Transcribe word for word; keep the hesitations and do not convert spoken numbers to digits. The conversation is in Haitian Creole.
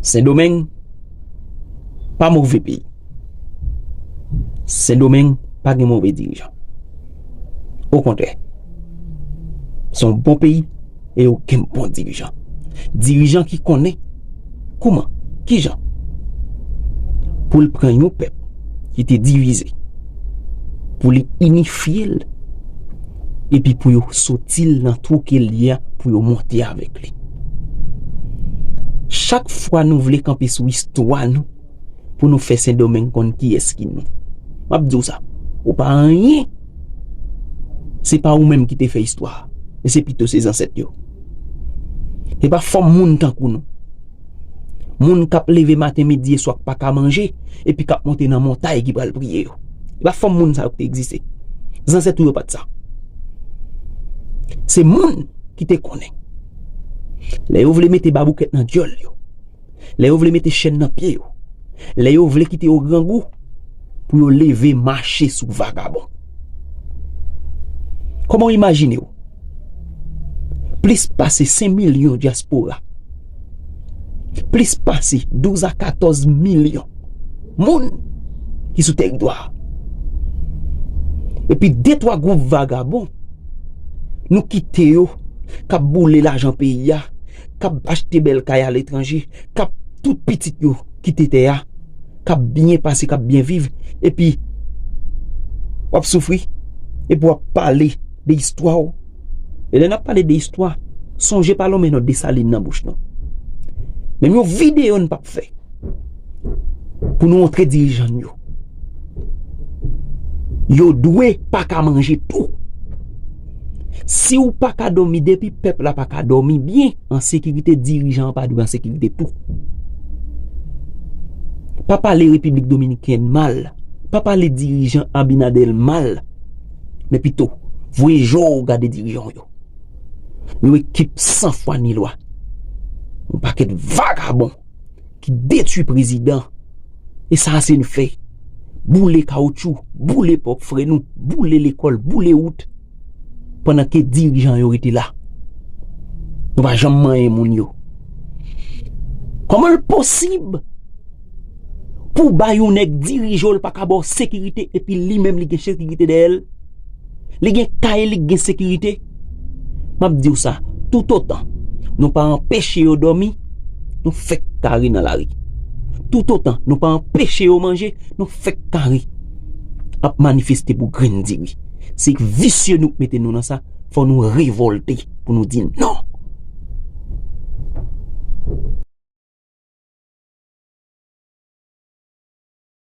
Sendomeng pa move peyi. Sendomeng pa gen move dirijan. Okontrè, se yon bon peyi e yo gen bon dirijan. Dirijan ki konnen kouman, kijan pou l pran yon pèp ki te divize, pou li inifye l, epi pou yo soti l nan twou ke l ye a, pou yo monte avèk li. Chak fwa nou vle kanpe sou istwa nou, pou nou fè Sendomeng konn kiyès ki nou. M ap di w sa, ou pa anyen. Se pa ou menm ki te fè istwa a, men se pito se zansèt yo. Se pa fòm moun tankou nou. Moun k ap leve maten, midi e swa k pa ka manje, epi k ap monte nan montay ki pral priye yo. Se pa fòm moun sa yo ki te egziste. Zansèt ou yo pa t sa. Se moun ki te konnen. Lè yo vle mete baboukèt nan dyòl yo, lè yo vle mete chèn nan pye yo, lè yo vle kite yo grangou, pou yo leve mache sou vagabon. Kòman w imajine w? Plis pase senk milyon dyaspora, plis pase douz a katòz milyon moun ki sou tèritwa a. Epi de twa gwoup vagabon, nou kite yo k ap boule lajan peyi a, k ap achte bèl kay aletranje, k ap tout pitit yo kite tè a, k ap byen pase, k ap byen viv, epi w ap soufri, epi w ap pale de istwa w. E lè n ap pale de istwa, sonje pa lonmen non Desalin nan bouch nou. Menm yon videyo n p ap fè pou nou montre dirijan n yo. Yo dwe pa ka manje tou. Si w pa ka dòmi, depi pèp la pa ka dòmi byen, an sekirite, dirijan an pa dwe an sekirite tou. Pa pale Repiblik Dominikèn mal, pa pale dirijan Abinader mal, men pito, voye je w gade dirijan w yo. Yon ekip san fwa ni lwa. Yon pakèt vagabon ki detwi prezidan. E sa se n fè. Boule kawoutchou, boule pòp frè nou, boule lekòl, boule wout. Pandan ke dirijan yo rete la. Nou pa janm manyen moun yo. Kòman l posib pou w bay yon nèg dirije w, l pa ka ba w sekirite, epi li menm li gen sekirite dèyè l? Li gen kay li, gen sekirite. M ap di w sa, toutotan nou pa anpeche yo dòmi, nou fèk kare nan lari. Toutotan nou pa anpeche yo manje, nou fèk kare ap manifeste pou grenn diri. Se visye nou k mete nou nan sa, fò nou revòlte pou nou di non.